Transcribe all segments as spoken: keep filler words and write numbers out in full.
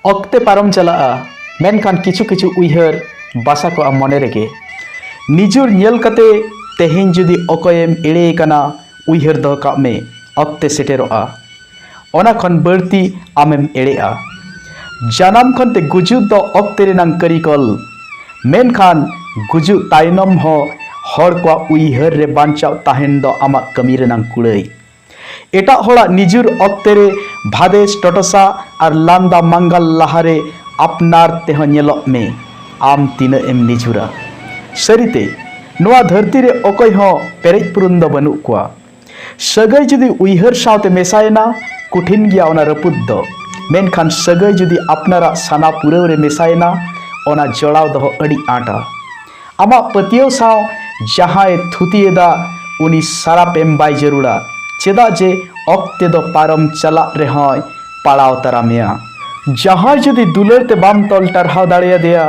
ᱚᱠᱛᱮ ᱯᱟᱨᱚᱢ ᱪᱟᱞᱟᱜᱼᱟ, ᱢᱮᱱᱠᱷᱟᱱ ᱠᱤᱪᱷᱩ ᱠᱤᱪᱷᱩ ᱩᱭᱦᱟᱹᱨ ᱵᱟᱥᱟ ᱠᱚᱜᱼᱟ ᱢᱚᱱᱮ ᱨᱮᱜᱮ᱾ ᱱᱤᱡᱩᱨ ᱧᱮᱞ ᱠᱟᱛᱮ ᱛᱮᱦᱮᱧ ᱡᱩᱫᱤ ᱚᱠᱚᱭᱮᱢ ᱮᱲᱮᱭᱮ ᱠᱟᱱᱟ, ᱩᱭᱦᱟᱹᱨ ᱫᱚᱦᱚ ᱠᱟᱜ ᱢᱮ, ᱚᱠᱛᱮ ᱥᱮᱴᱮᱨᱚᱜᱼᱟ, ᱚᱱᱟ ᱠᱷᱚᱱ ᱵᱟᱹᱲᱛᱤ ᱟᱢᱮᱢ ᱮᱲᱮᱜᱼᱟ᱾ ᱡᱟᱱᱟᱢ ᱠᱷᱚᱱ ᱛᱮ ᱜᱩᱡᱩᱜ ᱫᱚ ᱚᱠᱛᱮ ᱨᱮᱱᱟᱝ ᱠᱟᱹᱨᱤᱜᱚᱞ, ᱢᱮᱱᱠᱷᱟᱱ ᱜᱩᱡᱩᱜ ᱛᱟᱭᱱᱚᱢ ᱦᱚᱸ ᱦᱚᱲ ᱠᱚᱣᱟᱜ ᱩᱭᱦᱟᱹᱨ ᱨᱮ ᱵᱟᱧᱪᱟᱣ ᱛᱟᱦᱮᱱ ᱫᱚ ᱟᱢᱟᱜ ᱠᱟᱹᱢᱤ ᱨᱮᱱᱟᱝ ᱠᱩᱲᱟᱹᱭ᱾ ᱮᱴᱟᱜ ᱦᱚᱲᱟᱜ ᱱᱤᱡᱩᱨ ᱚᱠᱛᱮ ᱨᱮ ᱵᱷᱟᱫᱮᱥ, ᱴᱚᱴᱚᱥᱟ ᱟᱨ ᱞᱟᱸᱫᱟ ᱢᱟᱸᱜᱟᱞ ᱞᱟᱦᱟᱨᱮ ᱟᱯᱱᱟᱨ ᱛᱮᱦᱚᱸ ᱧᱮᱞᱚᱜ ᱢᱮ, ᱟᱢ ᱛᱤᱱᱟᱹᱜ ᱮᱢ ᱱᱤᱡᱩᱨᱟ᱾ ᱥᱟᱹᱨᱤᱛᱮ, ᱱᱚᱣᱟ ᱫᱷᱟᱹᱨᱛᱤ ᱨᱮ ᱚᱠᱚᱭ ᱦᱚᱸ ᱯᱮᱨᱮᱡ ᱯᱩᱨᱩᱱ ᱫᱚ ᱵᱟᱹᱱᱩᱜ ᱠᱚᱣᱟ᱾ ᱥᱟᱹᱜᱟᱹᱭ ᱡᱩᱫᱤ ᱩᱭᱦᱟᱹᱨ ᱥᱟᱶᱛᱮ ᱢᱮᱥᱟᱭᱮᱱᱟ, ᱠᱚᱴᱷᱤᱱ ᱜᱮᱭᱟ ᱚᱱᱟ ᱨᱟᱹᱯᱩᱫ ᱫᱚ᱾ ᱢᱮᱱᱠᱷᱟᱱ ᱥᱟᱹᱜᱟᱹᱭ ᱡᱩᱫᱤ ᱟᱯᱱᱟᱨᱟᱜ ᱥᱟᱱᱟ ᱯᱩᱨᱟᱹᱣ ᱨᱮ ᱢᱮᱥᱟᱭᱮᱱᱟ, ᱚᱱᱟ ᱡᱚᱲᱟᱣ ᱫᱚᱦᱚ ᱟᱹᱰᱤ ᱟᱸᱴᱟ᱾ ᱟᱢᱟᱜ ᱯᱟᱹᱛᱭᱟᱹᱣ ᱥᱟᱶ ᱡᱟᱦᱟᱸᱭ ᱛᱷᱩᱛᱤᱭᱮᱫᱟ, ᱩᱱᱤ ᱥᱟᱨᱟᱯ ᱮᱢ ᱵᱟᱭ ᱡᱟᱹᱨᱩᱲᱟ, ᱪᱮᱫᱟᱜ ᱡᱮ ᱚᱠᱛᱮ ᱫᱚ ᱯᱟᱨᱚᱢ ᱪᱟᱞᱟᱜ ᱨᱮᱦᱚᱸᱭ ᱯᱟᱲᱟᱣ ᱛᱟᱨᱟ ᱢᱮᱭᱟ᱾ ᱡᱟᱦᱟᱸᱭ ᱡᱩᱫᱤ ᱫᱩᱞᱟᱹᱲ ᱛᱮ ᱵᱟᱢ ᱛᱚᱞ ᱴᱟᱨᱦᱟᱣ ᱫᱟᱲᱮᱭᱟᱫᱮᱭᱟ,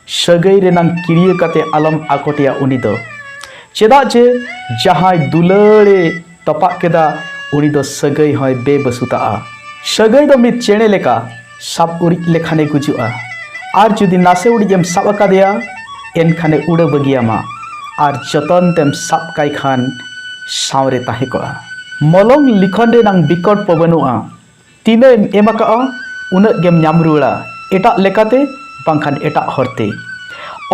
ᱥᱟᱹᱜᱟᱹᱭ ᱨᱮᱱᱟᱝ ᱠᱤᱨᱤᱭᱟᱹ ᱠᱟᱛᱮ ᱟᱞᱚᱢ ᱟᱠᱚᱴᱮᱭᱟ ᱩᱱᱤ ᱫᱚ, ᱪᱮᱫᱟᱜ ᱡᱮ ᱡᱟᱦᱟᱸᱭ ᱫᱩᱞᱟᱹᱲᱮ ᱛᱚᱯᱟᱜ ᱠᱮᱫᱟ, ᱩᱱᱤ ᱫᱚ ᱥᱟᱹᱜᱟᱹᱭ ᱦᱚᱸᱭ ᱵᱮᱵᱟᱹᱥᱩᱛᱟᱜᱼᱟ᱾ ᱥᱟᱹᱜᱟᱹᱭ ᱫᱚ ᱢᱤᱫ ᱪᱮᱬᱮ ᱞᱮᱠᱟ, ᱥᱟᱵ ᱩᱨᱤᱡ ᱞᱮᱠᱷᱟᱱᱮ ᱜᱩᱡᱩᱜᱼᱟ᱾ ᱟᱨ ᱡᱩᱫᱤ ᱱᱟᱥᱮ ᱩᱰᱤᱡ ᱮᱢ ᱥᱟᱵ ᱟᱠᱟᱫᱮᱭᱟ, ᱮᱱᱠᱷᱟᱱᱮ ᱩᱰᱟᱹ ᱵᱟᱹᱜᱤᱭᱟᱢᱟ᱾ ᱟᱨ ᱡᱚᱛᱚᱱ ᱛᱮᱢ ᱥᱟᱵ ᱠᱟᱭ ᱠᱷᱟᱱ ᱥᱟᱶᱨᱮ ᱛᱟᱦᱮᱸ ᱠᱚᱜᱼᱟ᱾ ᱢᱚᱞᱚᱝ ᱞᱤᱠᱷᱚᱱ ᱨᱮᱱᱟᱝ ᱵᱤᱠᱚᱞᱯᱚ ᱵᱟᱹᱱᱩᱜᱼᱟ᱾ ᱛᱤᱱᱟᱹᱜ ᱮᱢ ᱮᱢ ᱟᱠᱟᱫᱼᱟ, ᱩᱱᱟᱹᱜ ᱜᱮᱢ ᱧᱟᱢ ᱨᱩᱣᱟᱹᱲᱟ, ᱮᱴᱟᱜ ᱞᱮᱠᱟᱛᱮ ᱵᱟᱝᱠᱷᱟᱱ ᱮᱴᱟᱜ ᱦᱚᱨᱛᱮ᱾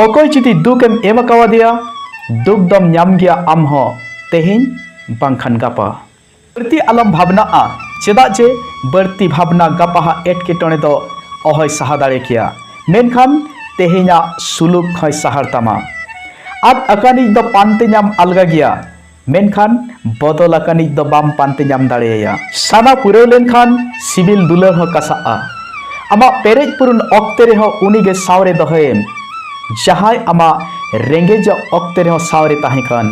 ᱚᱠᱚᱭ ᱡᱩᱫᱤ ᱫᱩᱠ ᱮᱢ ᱮᱢ ᱟᱠᱟᱣᱟᱫᱮᱭᱟ, ᱫᱩᱠ ᱫᱚᱢ ᱧᱟᱢ ᱜᱮᱭᱟ ᱟᱢ ᱦᱚᱸ, ᱛᱮᱦᱮᱧ ᱵᱟᱝᱠᱷᱟᱱ ᱜᱟᱯᱟ᱾ ᱵᱟᱹᱲᱛᱤ ᱟᱞᱚᱢ ᱵᱷᱟᱵᱽᱱᱟᱜᱼᱟ, ᱪᱮᱫᱟᱜ ᱡᱮ ᱵᱟᱹᱲᱛᱤ ᱵᱷᱟᱵᱽᱱᱟ ᱜᱟᱯᱟᱦᱟᱜ ᱮᱴᱠᱮᱴᱚᱬᱮ ᱫᱚ ᱚᱦᱚᱭ ᱥᱟᱦᱟ ᱫᱟᱲᱮ ᱠᱮᱭᱟ, ᱢᱮᱱᱠᱷᱟᱱ ᱛᱮᱦᱮᱧᱟᱜ ᱥᱩᱞᱩᱠ ᱦᱚᱸᱭ ᱥᱟᱦᱟᱲ ᱛᱟᱢᱟ᱾ ᱟᱫ ᱟᱠᱟᱱᱤᱡ ᱫᱚ ᱯᱟᱱᱛᱮ ᱧᱟᱢ ᱟᱞᱜᱟ ᱜᱮᱭᱟ, ᱢᱮᱱᱠᱷᱟᱱ ᱵᱚᱫᱚᱞ ᱟᱠᱟᱱᱤᱡ ᱫᱚ ᱵᱟᱢ ᱯᱟᱱᱛᱮ ᱧᱟᱢ ᱫᱟᱲᱮᱭᱟᱭᱟ᱾ ᱥᱟᱱᱟ ᱯᱩᱨᱟᱹᱣ ᱞᱮᱱᱠᱷᱟᱱ ᱥᱤᱵᱤᱞ ᱫᱩᱞᱟᱹᱲ ᱦᱚᱸ ᱠᱟᱥᱟᱜᱼᱟ᱾ ᱟᱢᱟᱜ ᱯᱮᱨᱮᱡ ᱯᱩᱨᱩᱱ ᱚᱠᱛᱮ ᱨᱮᱦᱚᱸ ᱩᱱᱤᱜᱮ ᱥᱟᱶᱨᱮ ᱫᱚᱦᱚᱭᱮᱢ, ᱡᱟᱦᱟᱸᱭ ᱟᱢᱟᱜ ᱨᱮᱸᱜᱮᱡᱚᱜ ᱚᱠᱛᱮ ᱨᱮᱦᱚᱸ ᱥᱟᱶᱨᱮ ᱛᱟᱦᱮᱸ ᱠᱟᱱ᱾